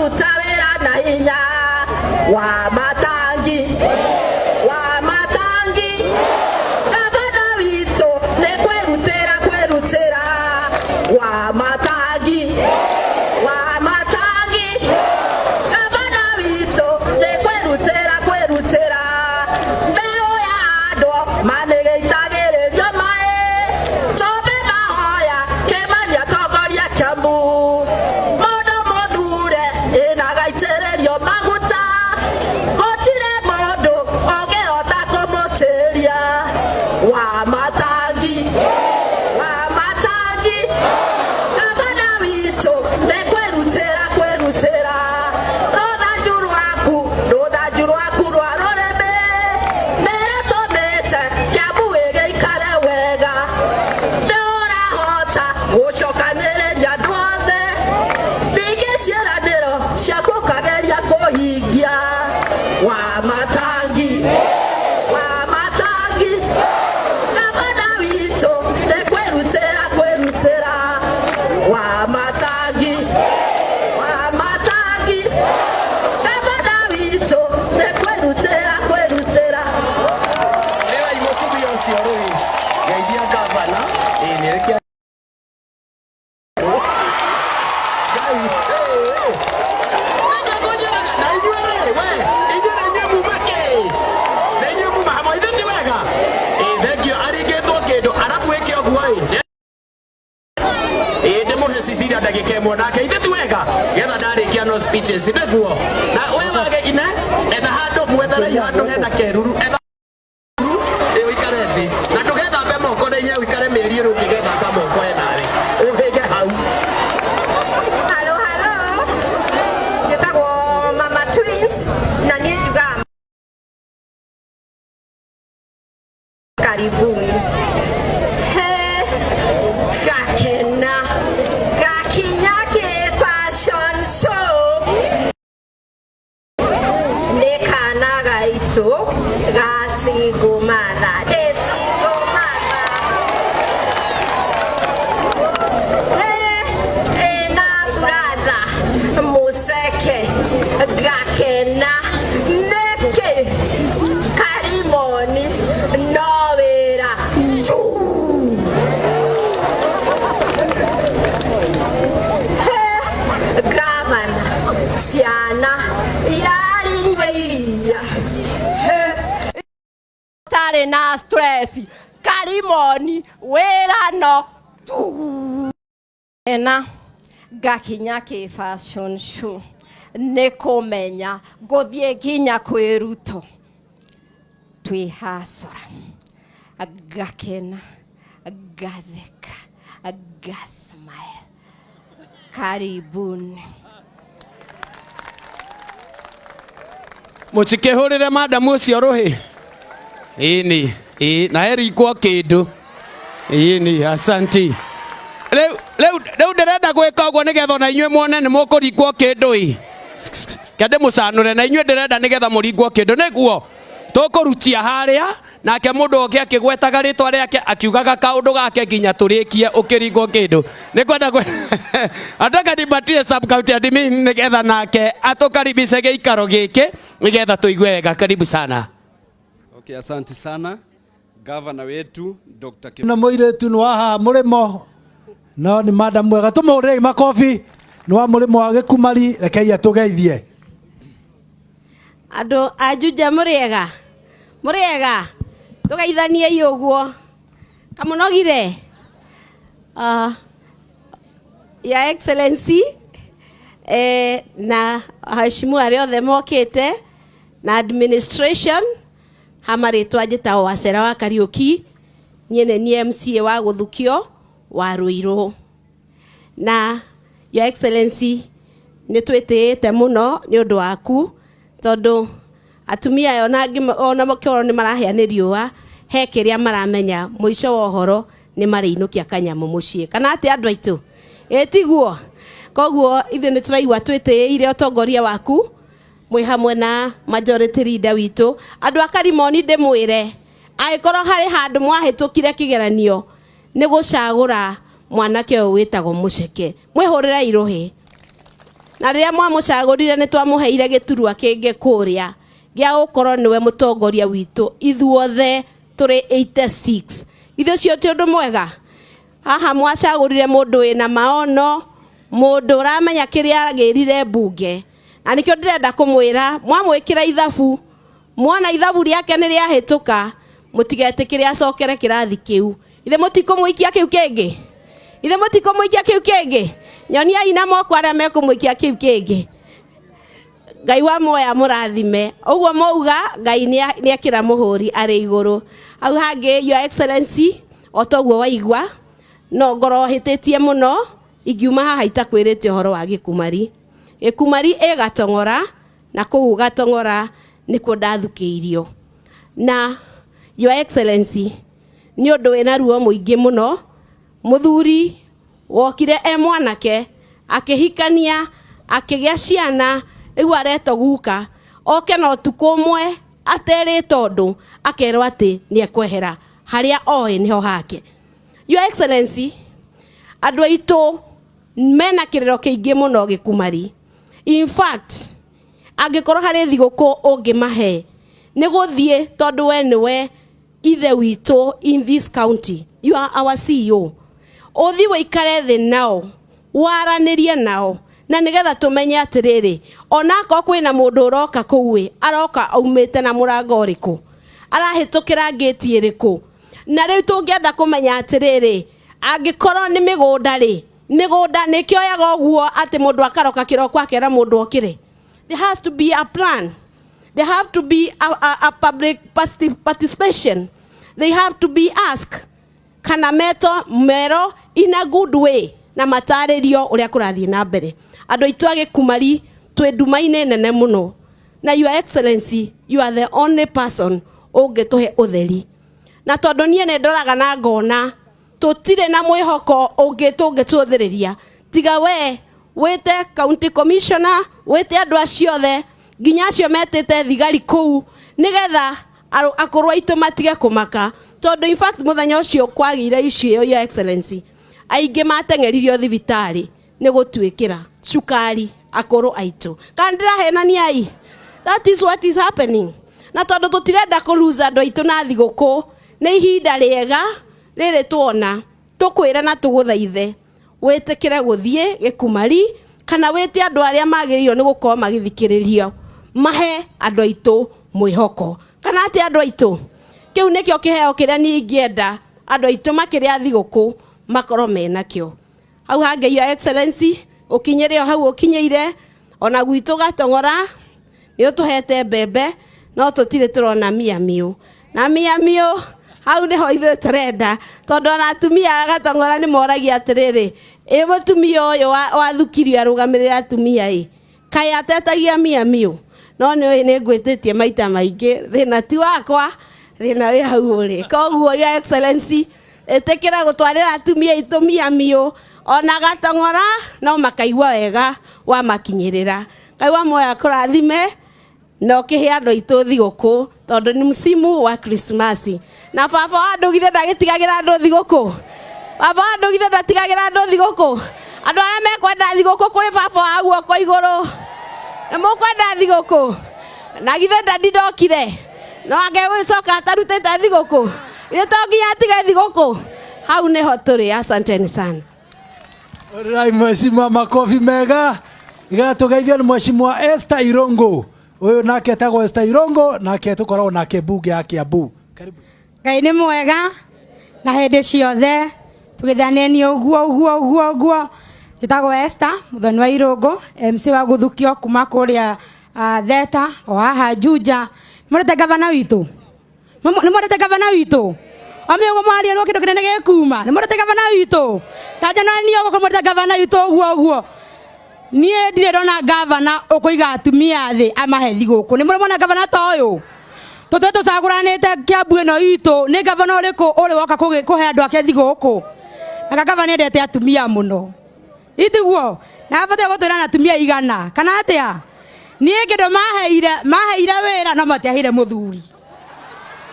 Kũruta wĩra na hinya wa matangi wa matangi gavana witũ nĩ kwĩrutĩra kwĩrutĩra wa matangi wa matangi gavana witũ nĩ kwĩrutĩra kwĩrutĩra mbeũ ya andũ manĩgĩitagĩrĩrio maĩ tũmbe mahoya kĩmani atongoria Kiambu mũndũ mũthure ĩnagaitĩrĩrio maguta gũtirĩ mũndũ ũngĩhota kũmũtĩria wa matangi wa matangi gavana witũ nĩ kwĩrutĩra kwĩrutĩra rũthanju rwaku rũthanju rwaku rwa rũrĩmĩ nĩ rũtũmĩte Kiambu ĩgĩikare wega nĩ ũrahota gũcokanĩrĩria andũ othe ningĩ ciĩranĩro ciaku ũkageria kũhingia wa matangi wa matangi gavana witũ nĩ kwĩrutĩra kwĩrutĩra wa matangi wa matangi gavana witũ nĩ kwĩrutĩra kwĩrutĩra. Rĩrai mũtumia ũcio rũi geithia gavana ĩĩ nĩ rĩkĩa Ngai, ĩĩ. Nĩkĩ ngũnjĩraga na inyuĩ rĩ we inyuĩ na inyuĩ muma kĩ na inyuĩ muma hamwe ithe ti wega ĩĩ thank you aringĩtwo kĩndũ arabu ĩke ũguo ĩ ĩĩ ndĩmũhe Cecilia ndagĩka ĩmwe nake ithe ti wega getha ndarĩkia no speeches nĩguo na we wage ine etha handũ mwetherei handũ hena keruru etha ruru ĩ ũikare thĩ na ndũgethambe moko na inya ũikare mĩeri ĩrĩ ũngĩgethamba moko we nawe ũhĩge hau. Halo halo, njĩtagwo Mama Twins na niĩ njugaga karibuni. He ngakena ngakinya kĩ fashion show nĩ kana gaitũ ga single mother ndĩ single mother He ĩna brother mũceke ngakena nĩkĩ karimoni no wĩra tu. He gavana ciana irarinyua iria tarĩ na stress karimoni wĩra no tu. Ena ngakinya kĩ fashion show nĩ kũmenya ngũthiĩ nginya kwĩ Ruto twĩ hasora ngakena ngatheka ngasmile karibuni. Mũtikĩhũrĩre madamu ũcio rũhĩ. Ĩni, ĩ, na erikwo kĩndũ. Ĩni, asanti. Rĩu, rĩu, rĩu ndĩrenda gwĩka ũguo nĩgetha ona inyuĩ muone nĩ mũkũringwo kĩndũ ĩ. Ke ndĩmũcanũre na inyuĩ ndĩrenda nĩgetha mũringwo kĩndũ nĩguo tũkũrutia harĩa nake mũndũ oke akĩgwetaga rĩtwa rĩake akiugaga kaũndũ gake nginya tũrĩkie ũkĩringwo kĩndũ nĩ kwenda kwe ataka nipatie sub county admin nĩgetha nake atũkaribishe gĩikaro gĩkĩ nĩgetha tũigue wega karibu sana. Okay, asante sana gavana wetu Dr. Na mũirĩtu nĩ wa haha mũrĩmo no nĩ madam mwega tũmũhũrĩrei makobi nĩ wa mũrĩmo wa gĩkumari rekei atũgeithie. Andũ a Juja mũrĩega? Mũrĩega? Tũgeithaniei ũguo. Kamũnogire? Your Excellency, na aheshimu arĩa othe mokĩte na administration ha marĩtwa njĩtagwo Wacera wa Kariũki, niĩ nĩ niĩ MCA wa Gũthukio wa Ruiru. Na Your Excellency nĩ twĩtĩĩte mũno nĩ ũndũ waku tondũ atumia aya ona ona makĩorwo nĩ marahĩa nĩ riũa he kĩrĩa maramenya mũico wa ũhoro nĩ marĩinũkia kanyamũ mũciĩ kana atĩ andũ aitũ ĩ tiguo koguo ithuĩ nĩ tũraigua twĩtĩĩire ũtongoria waku mwĩ hamwe na majority leader witũ andũ a Karimoni ndĩmwĩre angĩkorwo harĩ handũ mwahĩtũkire kĩgeranio nĩ gũcagũra mwanake ũyũ wĩtagwo Mũceke mwĩhũrĩre irũhĩ. Na rĩrĩa mwamũcagũrire nĩ twamũheire gĩturwa kĩngĩ kũrĩa gĩa gũkorwo nĩwe mũtongoria witũ ithuothe tũrĩ 86. Ithuĩ ũcio ti ũndũ mwega? Haha mwacagũrire mũndũ wĩna maono, mũndũ ũramenya kĩrĩa agĩrire mbunge. Na nĩkĩo ndĩrenda kũmwĩra, mwamwĩkĩra ithabu, mwona ithabu rĩake nĩ rĩahĩtũka, mũtigetĩkĩre acokere kĩrathi kĩu. Ithe mũtikũmũikia kĩu kĩngĩ? Ithe mũtikũmũikia kĩu kĩngĩ? Nyoniai na moko arĩa mekũmũikia kĩu kĩngĩ. Ngai wa muoya mũrathime. Ũguo mwauga Ngai nĩekĩra mũhũri arĩ igũrũ. Hau hangĩ, Your Excellency, o toguo waigua, no ngorwo hĩtĩtie mũno ingiuma haha itakwĩrĩte ũhoro wa Gĩkumari. Gĩkumari ĩ Gatong'ora, na kũu Gatong'ora nĩkuo ndathukĩirio. Na Your Excellency, nĩ ũndũ wĩna ruo mũingĩ mũno, mũthuri wokire e mwanake, akĩhikania, akĩgĩa ciana, rĩu aretwo guka, oke na ũtukũ ũmwe aterĩtwo ũndũ, akerwo atĩ nĩ ekwehera harĩa oĩ nĩho hake. Your Excellency, andũ aitũ mena kĩrĩro kĩingĩ mũno Gĩkumari. In fact, angĩkorwo harĩ thigũkũ ũngĩmahe, nĩ gũthiĩ tondũ we nĩwe ithe witũ in this county. You are our CEO. Ũthiĩ ũikare thĩ nao, waranĩrie nao, na nĩgetha tũmenye atĩrĩrĩ, onakorwo kwĩna mũndũ ũroka kũu ĩ, aroka aumĩte na mũrango ũrĩkũ, arahĩtũkĩra ngĩti ĩrĩkũ. Na rĩu tũngĩenda kũmenya atĩrĩrĩ, angĩkorwo nĩ mĩgũnda rĩ, mĩgũnda nĩkĩoyaga ũguo atĩ mũndũ akaroka kĩroko akera mũndũ okĩre. There has to be a plan. There have to be a public participation. They have to be asked. Kana meto mero in a good way na matarĩrio ũrĩa kũrathiĩ na mbere. Andũ aitũ a Gĩkumari twĩ nduma-inĩ nene mũno. Na Your Excellency, you are the only person ũngĩtũhe ũtheri. Na tondũ niĩ nĩ ndoraga na ngona tũtirĩ na mwĩhoko ũngĩ tũngĩtũthĩrĩria tiga we wĩte county commissioner, wĩte andũ acio othe nginya acio metĩte thigari kũu nĩgetha akũrũ aitũ matige kũmaka. Tondũ in fact mũthenya ũcio kwagĩire issue ĩyo, Your Excellency, aingĩ mateng'eririo thibitarĩ nĩ gũtuĩkĩra cukari akũrũ aitũ. Kana ndĩrahenania? That is what is happening. Na tondũ tũtirenda kũ lose andũ aitũ na thigũkũ, nĩ ihinda rĩega rĩrĩ tuona tũkwĩre na tũgũthaithe wĩtĩkĩre gũthiĩ Gĩkumari kana wĩte andũ arĩa magĩrĩirwo nĩ gũkorwo magĩthikĩrĩrio mahe andũ aitũ mwĩhoko. Kana atĩ andũ aitũ, kĩu nĩkĩo kĩheo kĩrĩa niĩ ingĩenda andũ aitũ makĩrĩa thigũkũ makorwo menakĩo. Hau hangĩ, Your Excellency, ũkinyĩre o hau ũkinyĩire, ona gwitũ Gatong'ora nĩ ũtũhete mbembe no tũtirĩ tũrona mia miũ. Na mia miũ hau nĩho ithuĩ tũrenda, tondũ ona atumia a Gatong'ora nĩ moragia atĩrĩrĩ, ĩ mũtumia ũyũ wathukirio arũgamĩrĩre atumia ĩ, kaĩ atetagia mia miũ? No nĩ nĩ ngwĩtĩtie maita maingĩ, thĩna ti wakwa, thĩna wĩ hau ũrĩ. Koguo Your Excellency, ĩtĩkĩra gũtwarĩra atumia aitũ mia miũ, ona Gatong'ora no makaigua wega wamakinyĩrĩra. Ngai wa muoyo akũrathime na ũkĩhe andũ aitũ thigũkũ, tondũ nĩ msimu wa Krismasi. Na baba wa andũ githĩ ndagĩtigagĩra andũ thigũkũ? Baba wa andũ githĩ ndatigagĩra andũ thigũkũ? Andũ arĩa mekwenda thigũkũ kũrĩ baba wa guoko igũrũ. Nĩ mũkwenda thigũkũ? Na githĩ ndadi ndokire? No angĩgũcoka atarutĩte thigũkũ? Githĩ to nginya atige thigũkũ? Hau nĩho tũrĩ. Asanteni sana. Rai mheshimiwa, makofi mega. Iga tugeithio nĩ mheshimiwa Esther Irongo. Ũyũ nake etagwo Esther Irongo, nake tũkoragwo nake mbunge ya Kiambu. Karibu. Ngai nĩ mwega na hĩndĩ ciothe tũgĩthanenie ũguo ũguo ũguo ũguo. Njĩtagwo Esther Mũthoni wa Irũngũ, MC wa gũthukio kuma kũrĩa Theta o haha Juja. Nĩmwendete gavana witũ? Nĩmwendete gavana witũ? Ame ũguo mwarĩrwo kĩndũ kĩnene gĩkuma. Nĩmwendete gavana witũ? Ta njonanie ũguo mwendete gavana witũ ũguo ũguo. Niĩ ndirĩ ndona gavana ũkũiga atumia thĩ amahe thigũkũ. Nĩ mũrĩ mwona gavana ta ũyũ? Tũtũĩ tũcagũranĩte Kiambu ĩno itũ, nĩ gavana ũrĩkũ ũrĩ woka kũhe andũ ake thigũkũ? Na gavana endete atumia mũno. Itiguo? Na abatiĩ gũtwĩra na atumia igana, kana atĩa? Niĩ kĩndũ maheire wĩra no matiaheire mũthuri.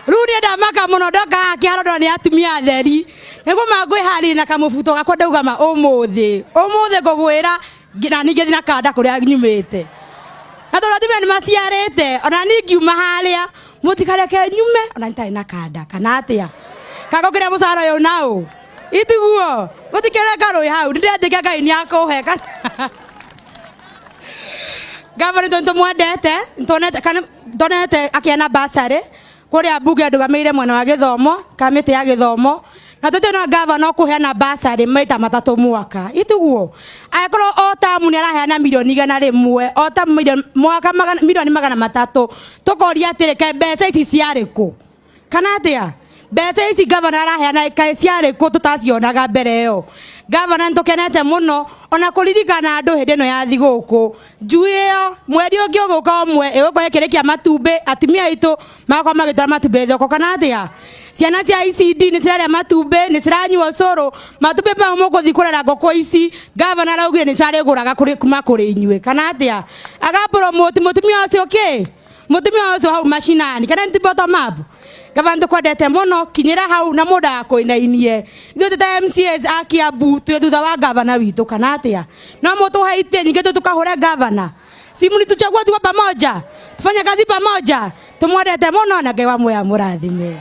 Rĩu niĩ ndamaka mũno ndoka haha kĩharo ndona nĩ atumia atheri. Nĩguo mangwĩharĩria na kamũbuto gakwa ndauga ma ũmũthĩ. Ũmũthĩ ngũgwĩra Na ningĩ thiĩ na kanda kũrĩa nyumĩte na tondũ atumia nĩ maciarĩte ona niĩ ngiuma harĩa mũtikareke nyume ona nitarĩ na kanda kana atĩa kangũkĩra mũcara ũyũ naũ itiguo mũtikĩreka rũĩ hau nĩndĩretĩkia Ngai nĩ akũhe kana gavana tondũ tũmwendete nĩtuonete kana tuonete akĩheana bursary kũrĩa mbunge ndũgamĩrĩire mwena wa gĩthomo kamĩtĩ ya gĩthomo na tũtĩ na gavana ũkũheana bursary maita matatũ mwaka itiguo angĩkorwo o tamu nĩ araheana milioni 100 o tamu milioni mwaka milioni 300 tũkoria atĩrĩ kaĩ mbeca ici ciarĩ kũ kana atĩa mbeca ici gavana araheana kaĩ ciarĩ kũ tũtacionaga mbere ĩyo gavana nĩtũkenete mũno ona kũririkana andũ hĩndĩ ĩno ya thigũkũ njui ĩyo mweri ũngĩ ũgũka ũmwe ĩgũkorwo ĩkĩrĩkia matumbĩ atumia aitũ magakorwo magĩtwara matumbĩ thoko kana atĩa ciana cia ECD nĩ cirarĩa matumbĩ nĩ ciranyua ũcũrũ matumbĩ mau mũgũthiĩ kũrera ngũkũ ici gavana araugire nĩ carĩgũraga kuma kũrĩ inyuĩ kana atĩa agapromote mũtumia ũcio kĩ mũtumia ũcio hau macinani kana nĩ ti bottom up gavana tũkwendete mũno kinyĩra hau na mũndũ agakũinainie ithuĩ twĩ ta MCAs a Kiambu twĩ thutha wa gavana witũ kana atĩa no mũtũhe itĩ nyingĩ tũ tũkahũre gavana si mlituchagua tuko pamoja tufanye kazi pamoja tumwendete mũno na Ngai wa muoyo amũrathime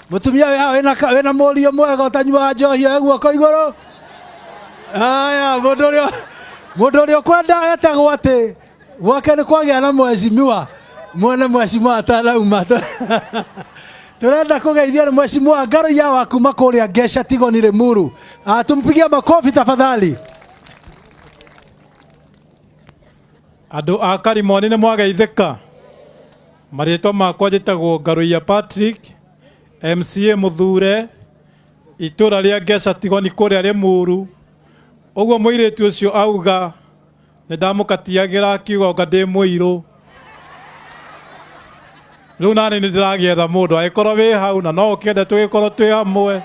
Mutumia wĩ haha wĩna wĩna mũriũ mwega ũtanyuaga njohi oe guoko igũrũ. Aya, mũndũ ũrĩa mũndũ ũrĩa ũkwenda etagwo atĩ gwake nĩ kwagĩa na mheshimiwa mwene mheshimiwa atanauma. Turenda kũgeithio nĩ mheshimiwa Ngaruiya wa kuma kũrĩa Ngeca Tigoni Limuru. Ah, tumpigie makofi tafadhali. Andũ a Karimoni nĩ mwageithĩka. Marĩtwa makwa njĩtagwo Ngaruiya Patrick, MCA Mũthure, itũra rĩa Ngeca Tigoni kũrĩa Limuru. Ũguo mũirĩtu ũcio auga nĩ ndamũkatiagĩra akiuga anga ndĩ mũirũ. Rĩu nani nĩ ndĩragĩetha mũndũ angĩkorwo wĩ hau na no ũkĩende tũgĩkorwo twĩ hamwe.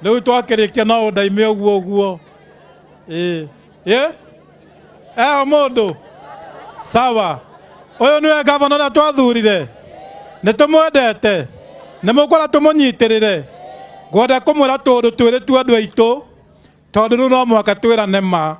Rĩu twakĩrĩkia no ũndaime ũguo ũguo. Ĩĩ. Ĩ? Eho mũndũ? Sawa. Ũyũ nĩwe gavana ũrĩa twathurire. Nĩ tũmwendete. Nĩ mũkwenda tũmũnyitĩrĩre. Ngwenda kũmwĩra tũũndũ twĩrĩ tu andũ aitũ, tondũ rĩu no mũhaka twĩrane ma.